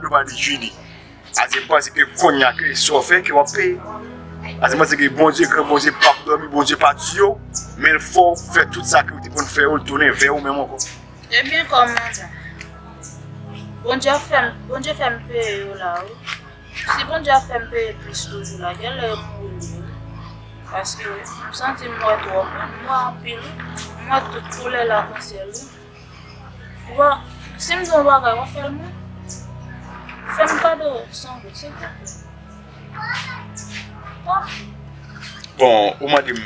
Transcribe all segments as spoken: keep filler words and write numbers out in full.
Pale de Julie. Ase m panse ke kounye a ke sa w fè ke w ap peye. Ase m panse ke Bondye, gran Bondye p ap dòmi, Bondye pa tiye w, men l fè w fè tout sa ke w te konn fè yo, l tounen vè ou menm ankò. Ebyen, kòmandan, Bondye ap fè m, Bondye fè m peye yo la, wi. Si Bondye ap fè m peye plis toujou la, genlè yo pou li, wi. Paske m santi m wè twòp, wi. M wè anpil, wi. M wè tout koulè lakansyèl, wi. Bon, si m di yon bagay, w ap fè l mwen. Fè m kado san goud, silvouplè. Ah. Bon, ou mande m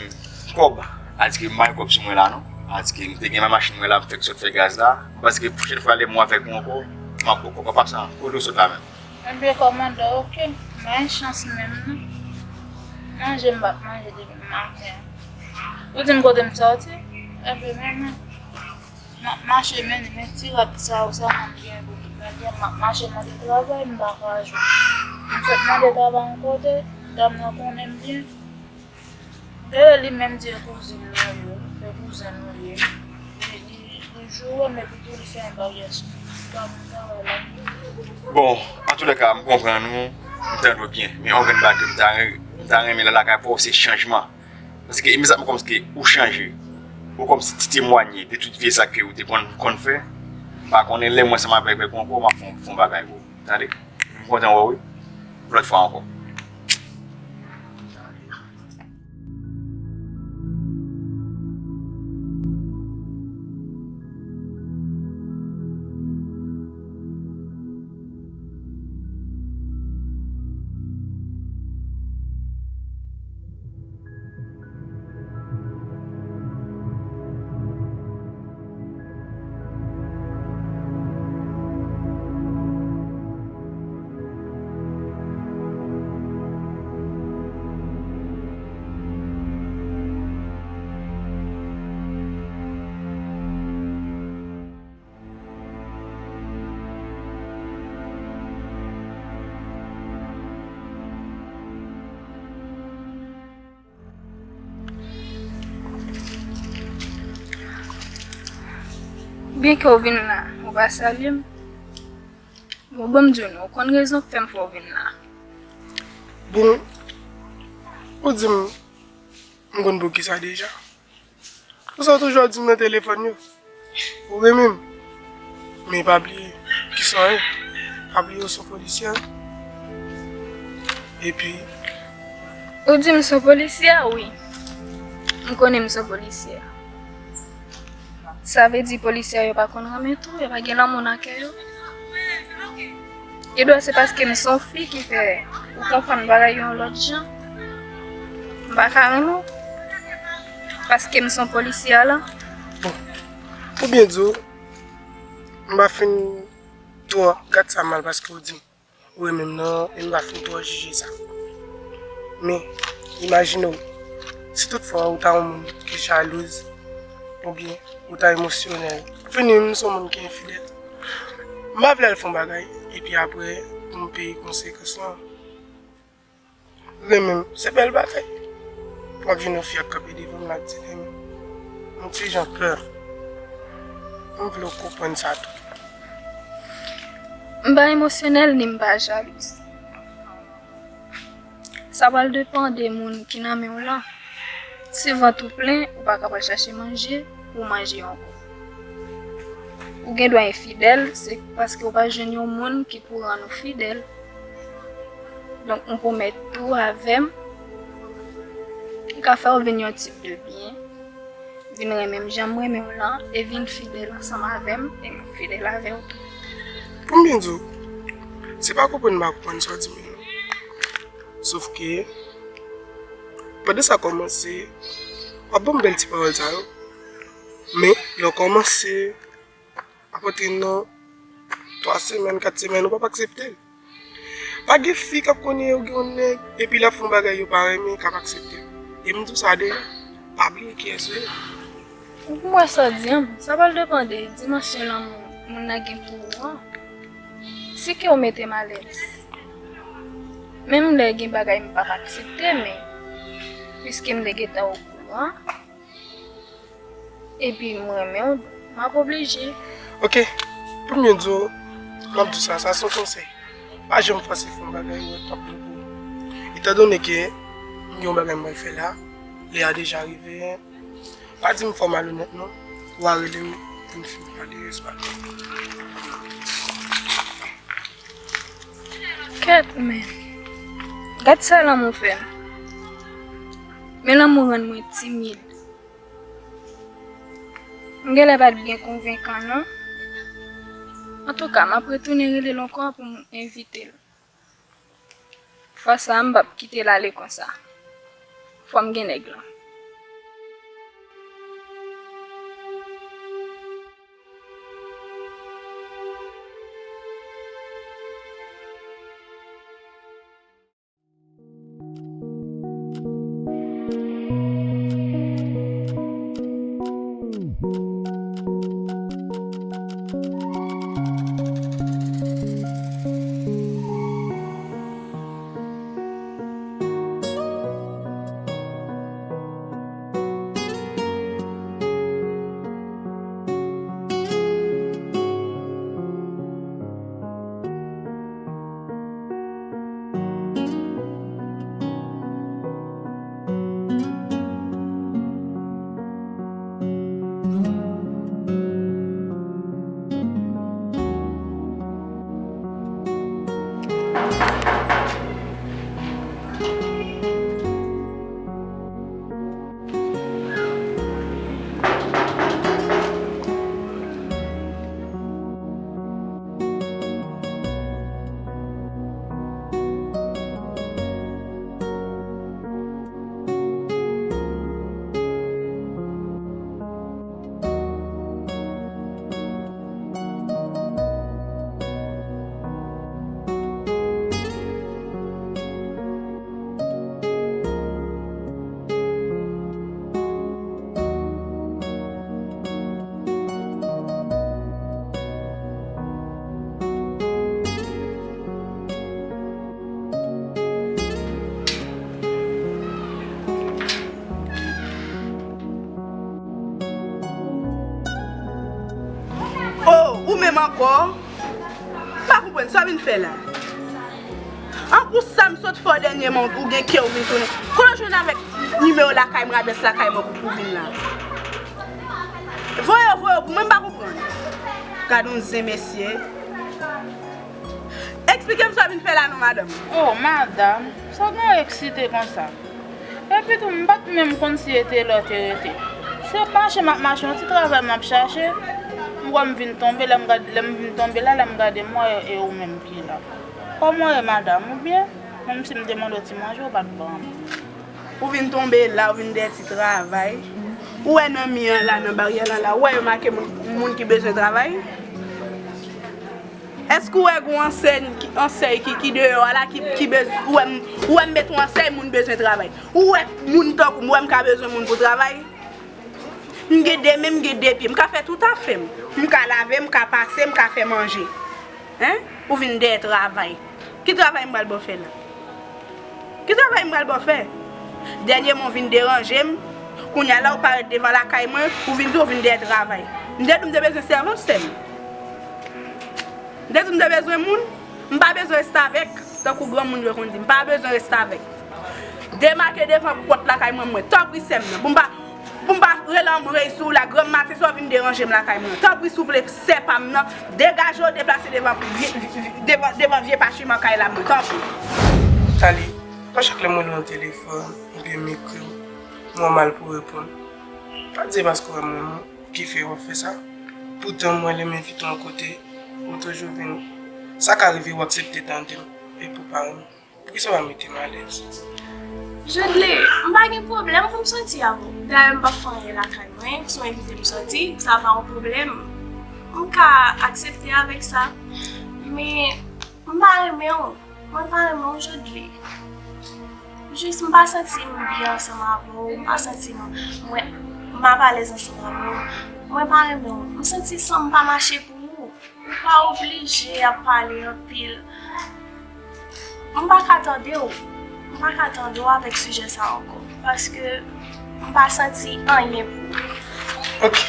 kòb, atike m pa gen kòb sou mwen la non. Atike m te gen machin mwen la, m fèk sot fè gaz la. M panse ke pwochèn fwa lè m wè avèk ou ankò, m ap ba w kòb, pa sa. Kote w sot la menm? Ebyen, kòmandan, oke. M pa gen chans menm non. Manje m p ap manje depi maten. Ou di m kote m sòti? Ebyen, men, men. M ap mache mennen, men ti rad sa yo sèlman m gen pou m mennen. M ap mache mande travay, m pa ka jwenn. M sot mande travay yon kote, dam nan konnen m byen. Genlè li menm di e kouzin nou ye, e kouzen nou ye. Li, li, li joure m epi tou li fè yon baryè sou mwen. M pa konn travay la. Bon, antoulèka, m konprann ou, m tande w byen. Men yon grenn bagay ke m ta ren-, m ta renmen nan lakay pa w, se chanjman. Paske imedyateman kòmsi ke ou chanje, ou kòmsi ti temwanye de tout vye zak ke ou te konn, konn fè, m pa konnen lè mwen ansanm avèk, avèk ou ankò, m ap fè yon, fè yon bagay pou ou. Tande? M kontan wè w, wi. Yon lòt fwa ankò. Byenke w vin la, ou pa salye m. Bon, ban m di w non, ou konn rezon k fè m fè w vin la. Bon, ou di m, m konn poukisa deja. Konsa w toujou ap di m nan telefòn yo. Ou renmen m. Men pa bliye kisa w ye. Pa bliye w se yon polisyè. Epi. Ou di m se yon polisyè, wi. M konnen m se yon polisyè. Sa vle di polisyè yo pa konn renmen tou, yo pa gen lanmou nan kè yo. Gendwa se paske m se yon fi ki fè ou konprann bagay yo yon lòt jan. M pa ka renmen w paske m se yon polisyè la. Bon, pou byen di w, m pa fin twò gad sa mal paske w di m ou renmen m nan, e m pa fin twò jije sa. Men, imajine w, si toutfwa ou ta yon moun ki jalouz, oubyen ou ta emosyonèl. Fini, m se yon moun ki enfidèl. M pa vle al fè yon bagay, epi apre, pou m peye konsekans lan. Renmen m, se bèl bagay. W ap jwenn yon fi ap kanpe devan m, l ap di l renmen m. Yon ti jan pè. M vle w konprann sa tou. M pa emosyonèl ni m pa jalouz. Sa pral depann de moun ki nan men w lan. Si vant ou plen, ou pa ka pral chache manje pou w manje ankò. Ou gen dwa enfidèl, se paske w pa jwenn yon moun ki pou rann ou fidèl. Donk, m pwomèt tou avè m, m ka fè w vin yon tip de byen, vin renmen m jan m renmen w lan, e vin fidèl ansanm avè m, e m fidèl avè w tou. Pou m byen di w, se pa konprann m pa konprann sa w di m yo non. Sòf ke, pandan sa kòmanse, w ap ban m bèl ti pawòl sa yo, men lè w kòmanse ap antre nan twa semèn, kat semèn, ou p ap aksepte l. Pa gen fi k ap konnen yo gen yon nèg, epi l ap fè yon bagay yo pa renmen, k ap aksepte l. E m di w sa deja, pa bliye kiyès ou ye. Ou wè sa w di an, sa pral depann de dimansyon lanmou moun nan gen pou ou an. Si ke w mete m alèz, menm lè gen bagay m p ap aksepte, men piske m te gentan okouran, epi m renmen w, m ap oblije. Oke, pou m byen di w, m ap di w sa, sa se yon konsèy. Pa janm fòse fè yon bagay ou wè k p ap bon pou ou. Etandone ke m gen yon bagay m pral fè la, lè a deja rive, pa di m fè w malonèt non, w a rele m pou n fin pale rès bagay. Kèt, men. Gad sa lanmou fè m. Men lanmou rann mwen timid. M genlè pa t byen konvenkan, non. Antouka, m ap retounen rele l ankò pou m envite l. Fwa sa a, m p ap kite l ale konsa. Fò m gen nèg lan. Oh, ou menm ankò? M pa konprann sa w vin fè la. An pou sa m sot fè w dènyèman, ou gen kè w vin tounen. Kote w jwenn avèk nimewo lakay mwen, adrès lakay mwen pou, pou vin la? Voye w, voye w pou mwen, m pa konprann. Gad yon zen mesye. Eksplike m sa w vin fè la non, madanm. Oh, madanm, sa w gen eksite konsa? Epi tou, m pa t menm konn si e te la w te rete. Se mache m ap mache, yon ti travay m ap chache. M wè m vin tonbe, lè m gad, lè m vin tonbe la, lè m gade m wè e ou menm ki la. Kòman w ye, madanm, ou byen? Menm si m te mande w ti manje, ou pa t ban m. Ou vin tonbe la, ou vin dèyè ti travay. Ou wè nan mi an la, nan baryè lan la, ou wè yo make moun, moun ki bezwen travay? Èske ou wè gon ansèy ki, ansèy ki, ki deyò a la, ki, ki bez-, ou wè m, ou wè m met yon ansèy moun bezwen travay? Ou wè moun tankou m, ou wè m ka bezwen moun pou travay? M gen de men, m gen de pye, m ka fè tout afè m. M ka lave, m ka pase, m ka fè manje. Hein? Ou vin dèyè travay. Ki travay m pral ba w fè la? Ki travay m pral ba w fè? Dènyèman w vin deranje m. Kounye a la ou parèt devan lakay mwen, ou vin di w vin dèyè travay. M te di w m te bezwen sèvant, sè m. M te di w m te bezwen moun. M pa bezwen restavèk, tankou granmoun yo konn di. M pa bezwen restavèk. Demake devan pòt lakay mwen, mwen. Tanpri, sè m nan. Pou m pa Pou m pa rele anmwey sou w la, granm maten sa w vin deranje m lakay mwen. Tanpri, souple, sè pa m nan, degaje w, deplase devan vye, devan, devan vye pachiman kay la mwen, tanpri. Tali, pa chak lè mwen rele w nan telefòn, oubyen m ekri w, mwen mal pou reponn. Pa di se paske w renmen mwen ki fè w ap fè sa. Poutan mwen lè m envite w yon kote, ou toujou vini. Sa ka rive w aksepte tande m, epi w pa renmen m. Poukisa w pa mete m alèz? Jodley, m pa gen pwoblèm pou m sòti avè w. Dayè, m p ap fè anyen lakay mwen, si w envite m sòti, sa pa yon pwoblèm. M ka aksepte avèk sa. Men, m pa renmen w. Mwen pa renmen w, Jodley. Jis, m pa santi m byen ansanm avè w. M pa santi m, mwen, m ap alèz ansanm avè w. Mwen pa renmen w. M santi san m pa mache pou ou. Ou pa oblije ap pale anpil. M pa ka tande w. M pa ka tande w avèk sijè sa ankò. Paske m pa santi anyen pou ou. Ok.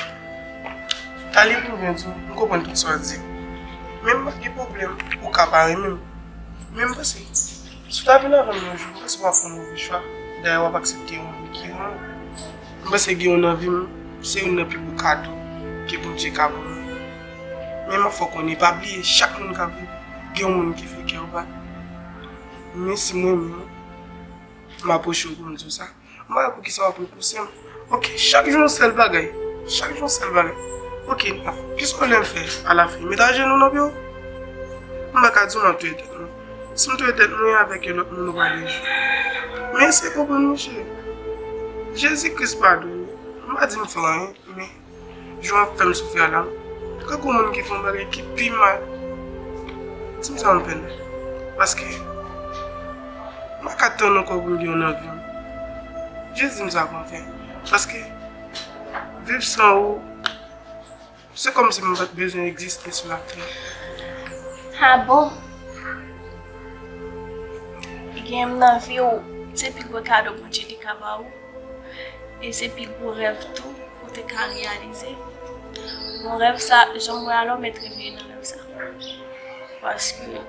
Tali, pou m byen di w, m konprann tout sa w di. Men m pa gen pwoblèm. Ou ka pa renmen m. Men m panse, si w ta vin avè m yon jou, m panse w ap fè yon move chwa. Dayè, w ap aksepte yon moun ki renmen w. M panse gen yon nan vi m, se youn nan pi gwo kado ke Bondye ka ban mwen. Men m ap fè w konnen, pa bliye, chak moun k ap viv, gen yon moun ki fè kè yo bat. Men si mwen menm, m apwoche w pou m di w sa. M pa wè poukisa w ap repouse m. Ok, chak jou yon sèl bagay. Chak jou yon sèl bagay. Ok, Naf, kisa w vle m fè alafen? Met ajenou nan pye w? M pa ka di w m ap touye tèt mwen. Si m touye tèt mwen, e avèk yon lòt moun ou prale jwe. Men eseye konprann mwen, cheri. Jezi Kris padone m. M pa di m fè anyen, men jan w ap fè m soufri a la, m tankou moun ki fè yon bagay ki pi mal. Di m sa w ap fè la. Paske m pa ka tann ankò pou m gen yon nan vi m. Jis di m sa pou m fè. Paske viv san ou, se kòmsi m pa t bezwen egziste sou latè. Ah bon? Gen m nan vi w, se pi gwo kado Bondye te ka ba ou. E se pi gwo rèv tou ou te ka reyalize. Bon, rèv sa, jan m wè a la, w mèt reveye nan rèv sa. Paske,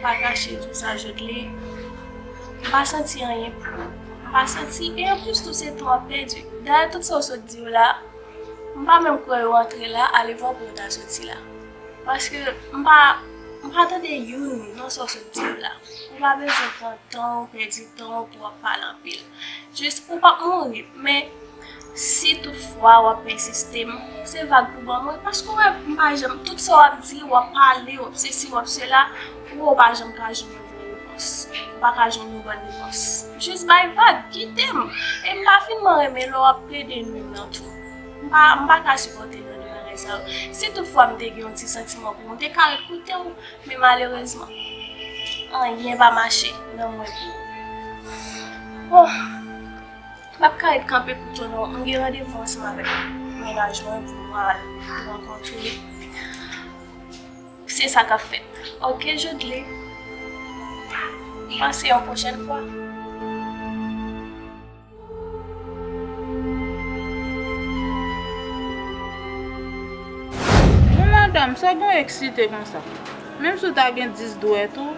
pa kache di w sa, Jodle, m pa santi anyen pou ou. M pa santi, e anplis tou, se tan w ap pèdi. Dayè, tout sa w sot di yo la, m pa menm kwè yo antre la, ale vwa pou yo ta soti la. Paske, m pa, m pa tande youn nan sa w sot di yo la. Ou pa bezwen pran tan w, pèdi tan w pou w ap pale anpil. Jis ou p ap mouri, men si toutfwa w ap pèsiste, m, se vag pou ban mwen, paske w wè, m pa janm, tout sa w ap di, w ap pale, w ap sesi, w ap sela, ou wè w pa janm ka jwenn yon vrè repons. Ou pa ka jwenn yon bòn repons. Jis bay vag, kite m. E m pa finman renmen lè w ap plede nwi m nan tou. M pa, m pa ka sipòte jan de bagay sa yo. Si toutfwa m te gen yon ti santiman pou ou, m te ka ret koute w, men malerezman, anyen pa mache nan mwen pou ou. Bon, m ap ka ret kanpe koute w non, m gen randevou ansanm avèk mennaj mwen pou nou al rankontre. Se sa k ap fèt. Ok, Jodle. Panse yon pwochèn fwa. Bon, madanm, sa gen w eksite konsa? Menm si w ta gen dis dwèt ou,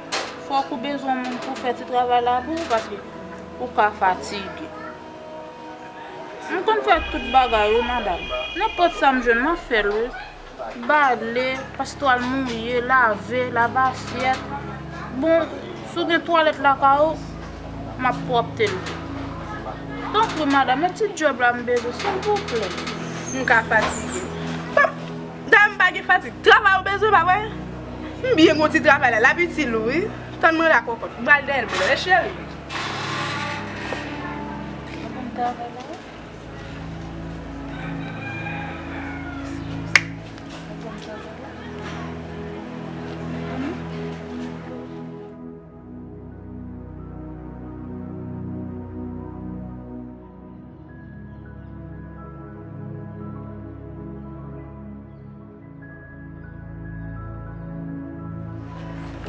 fòk ou bezwen moun pou fè ti travay la pou ou, paske ou ka fatige. M konn fè tout bagay, wi, madanm. Nenpòt sa m jwenn, m ap fè l, wi. Bale, pase twal mouye, lave, lave asyèt. Bon, si w gen twalèt lakay ou, m ap pwòpte l tou. Tanpri, madanm, e ti djòb la m bezwen, silvouplè. M ka fatige. Pap, dayè m pa gen fatig. Travay ou bezwen, pa vre? M byen gon ti travay la, l ap itil ou, wi. Tann mwen la, kòkòt. M pral dèyè l pou lè, cheri. Ou konn travay la, wi.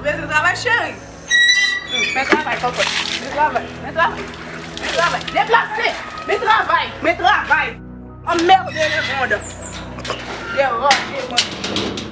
Ou bezwen travay, cheri? Men travay, kòkòt. Men travay, men travay, men travay. Deplase! Men travay, men travay! Anmède lemonn! Deranje mwen!